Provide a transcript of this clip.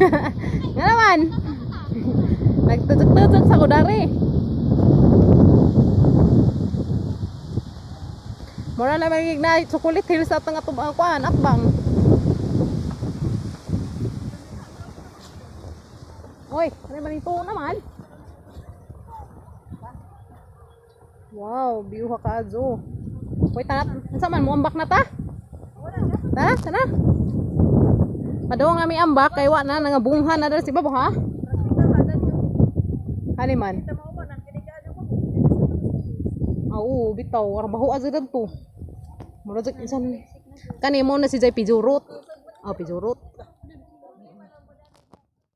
Nga naman. Nagtutok-tutok sa kudari. Mura na magig na chocolate hills atong atong ang kuan atbang. Oy, ano ba nito naman? Wow, view ha kaadyo. Hoy, tara, unsa man mo ambak na ta? Tara, tara. Padung nga mi ambak kay wa na nangabunghan na dali si babo ha. Hani man. Ah, oo, bitaw arbaho azud to. Mura jud insan kani mo na si Jay Pijurot. Ah, Pijurot.